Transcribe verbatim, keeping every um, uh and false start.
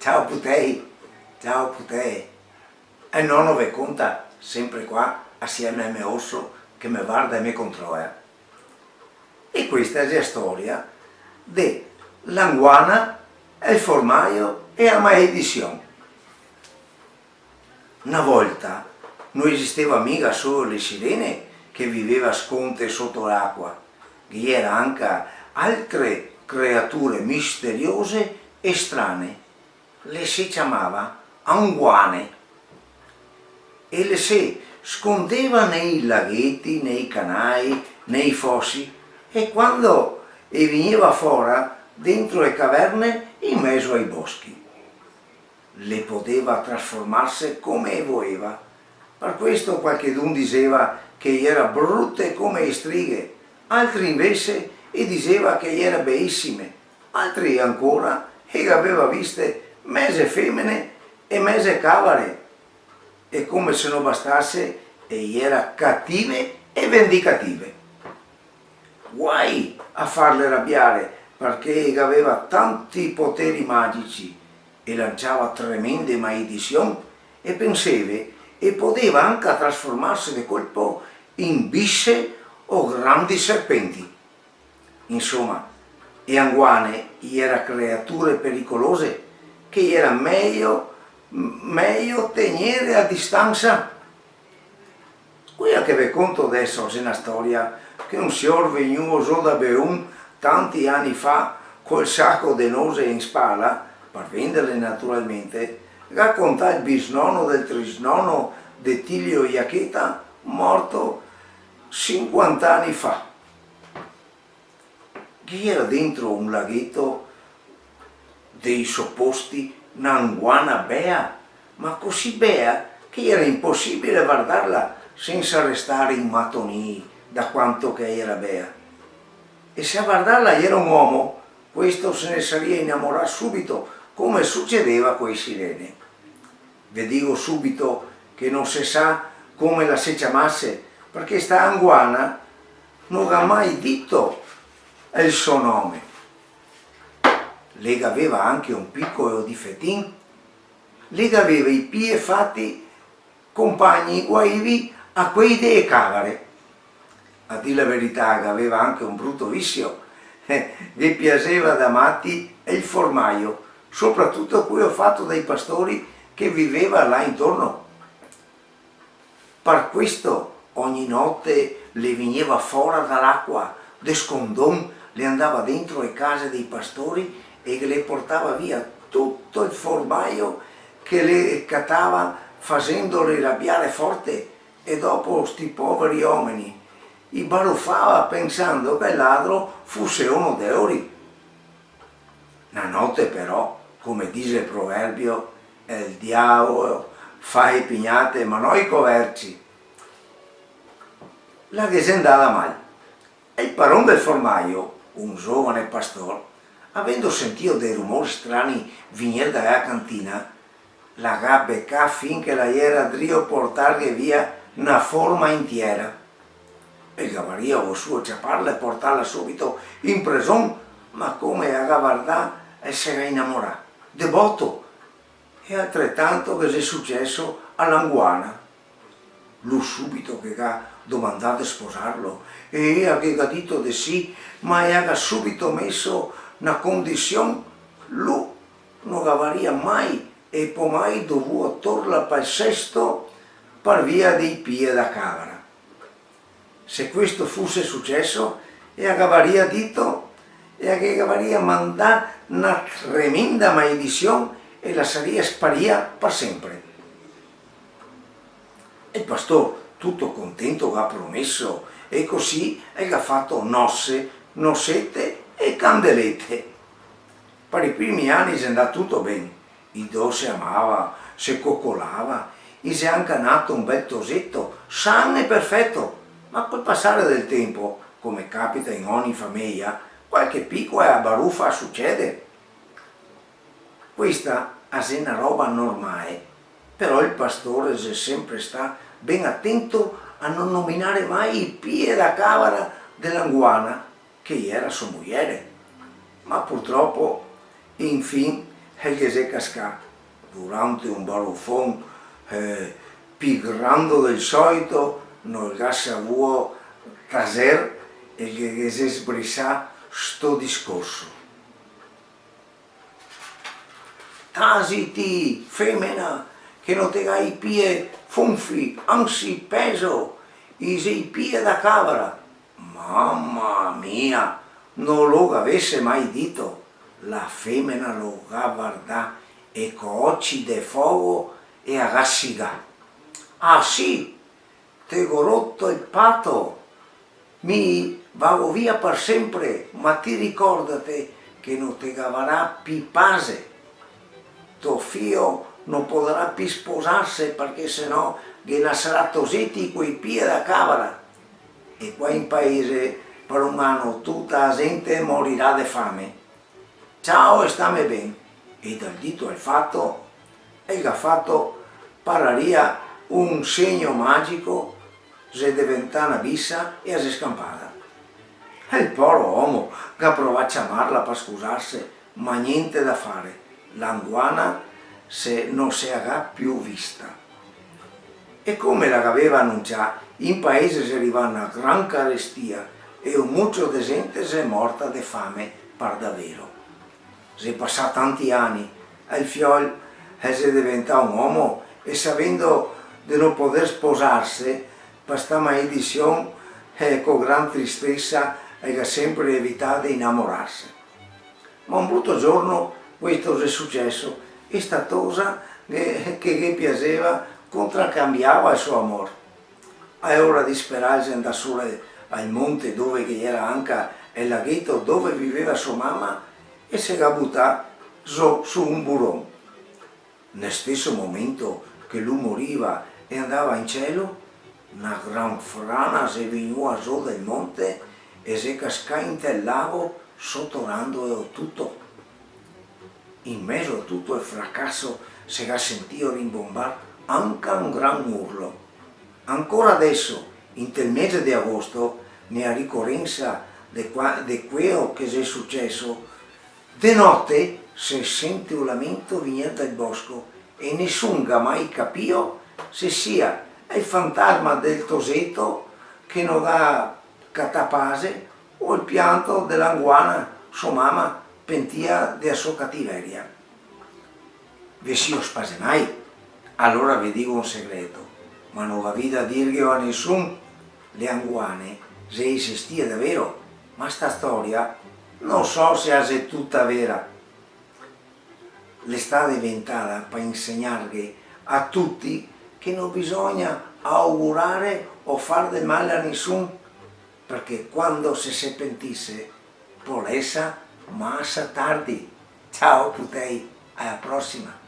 Ciao putei, ciao putei. E nono ve conta, sempre qua, asieme al me orso che me varda e me controla. E questa xe la storia de l'anguana, el formaio e la maedision. Na volta no esisteva miga solo le sirene che viveva sconte soto l'acua, ghe iera anca altre creature misteriose e strane. Le se ciamava anguane e le se scondeva nei lagheti, nei canai, nei fosi, e quando e vigneva fora dentro le caverne in mezo ai boschi. Le podeva trasformarse come e voeva. Par questo qualchedun diseva che e iera brute come e strighe, altri invese e diseva che e iera belisime, altri ancora e gaveva viste meze femene e meze cavare, e come se no bastase, e iera cative e vendicative. Guai a farle rabiare, parché e gaveva tanti poteri magici e lanciava tremende maedision, e penseve e podeva anca trasformarse de colpo in bise o grandi serpenti. Insoma, e anguane iera creature pericolose che iera mejo, mejo tegnere a distansa. Quea che ve conto deso xe na storia che un sior vegnuo zo da Beun tanti ani fa, col saco de nose in spala, par venderle naturalmente, ga contà el bisnono del trisnono de Tilio Iacheta, morto sinquanta ani fa. Ghe iera dentro un lagheto dei so posti na anguana bea, ma cusì bea che iera inposibile vardarla sensa restare inmatonii da quanto che iera bea. E se a vardarla iera un omo, questo se ne saria inamorà subito, come sucedeva coi sirene. Ve digo subito che no se sa come la se ciamase, parché sta anguana no ga mai dito el so nome. Le gaveva anche un picolo difetin. Le gaveva i pie fati compagni guaivi a quei dee cavare. A dir la verità, gaveva anche un bruto visio. Eh, ghe piaseva da mati el formaio, sopratuto queo fato dai pastori che viveva là intorno. Par questo ogni note le vigneva fora da l'acua, de scondon, le andava dentro le case dei pastori e le portava via tuto el formaio che le catava, fasendole rabiare forte, e dopo sti poveri omeni i barufava pensando che el ladro fuse uno de lori. Na note però, come dixe el proverbio, el diavolo fa le pignate ma no i coverci. La ghe xe ndada mal. E el paron del formaio, un zovane pastor, avendo sentìo dei rumori strani vegner da la cantina, la ga becà fin che la iera drio portarghe via na forma intiera. El gavaria vosuo ciaparla e portarla subito in preson, ma come la ga vardà, el se ga inamorà, de boto, e altretanto ghe xe suceso a l'anguana. Lu subito ghe ga domandà de sposarlo, e ea ghe ga dito de sì, ma ea ga subito meso na condision: lu no gavaria mai e po mai dovuo torla pal sesto par via dei pie da cavara. Se questo fuse suceso, ea gavaria dito, ea ghe gavaria mandà na tremenda maedision e la saria sparia par sempre. El pastor, tuto contento, ga promeso, e cusì el ga fato nose, nosete e candelete. Par i primi ani xe ndà tuto ben. I do se amava, se cocolava, i xe anca nato un bel toseto, san e perfeto. Ma col pasare del tempo, come capita in ogni fameja, qualche picola barufa sucede. Questa a xe na roba normale, però el pastore xe sempre stà ben atento a no nominare mai i pie da cavara de l'anguana, che iera so muiere. Ma purtropo, infin, El ghe xe cascà durante un barufon, eh, pi grando del soito, no el ga savuo taser, el ghe, ghe xe sbrisà sto discorso. Tasi ti, femena, che no te ga i pie fonfi, ansi pezo, i xe i pie da cavra. Mama mia, no lo gavese mai dito. La femena lo ga vardà e co oci de fogo e a ga sigà: Ah sì? Te go roto el pato? Mi vago via par sempre, ma ti ricordate che no te gavarà pi pase. To fio no podarà pi sposarse, parché se no ghe nasarà toseti coi pie da cavra. E qua in paese, par un ano, tuta la zente morirà de fame. Ciao e stame ben. E dal dito al fato, el ga fato par aria un segno magico, xe deventà na bisa e a xe scanpada. E el poro omo ga provà a ciamarla par scusarse, ma gnente da fare, la nguana se, no se a ga più vista. E come la gaveva anuncià, in paese xe rivà na gran carestia e un mucio de zente xe morta de fame par davero. Xe pasà tanti ani, e el fiol, eh, xe deventà un omo e, savendo de no poder sposarse par sta maledision, eh, co gran tristesa, el ga sempre evità de inamorarse. Ma un bruto giorno questo xe suceso, e sta tosa che, che ghe piaseva contracanbiava el so amor. A l'era disperà, el xe ndà su al monte, dove che ghe gera anca el lagheto dove viveva so mama, e se ga butà zo su un buron. Nel steso momento che lu moriva e andava in cielo, na gran frana xe vegnua zo del monte e xe cascà inte el lago, sotorando tuto. In mezo a tuto el fracaso se ga sentìo rimbombar anca un gran urlo. Ancora deso, inte el mese de agosto, ne a ricorensa de qua-, de queo che xe suceso, de note se sente un lamento vegner dal bosco e nesun ga mai capìo se sia el fantasma del toseto che no ga catà pase o el pianto de la nguana, so mama, pentìa de la so cativeria. Ve sio spasemai? Alora ve digo un segreto, ma no gavì da dirgheo a nesun. Le anguane xe esistìe davero, ma sta storia no so se a xe tuta vera. L'è stà inventada par insegnarghe a tuti che no bisogna augurare o far del male a nesun, parché quando se se pentise pol esar masa tardi. Ciao putei, a la prosima!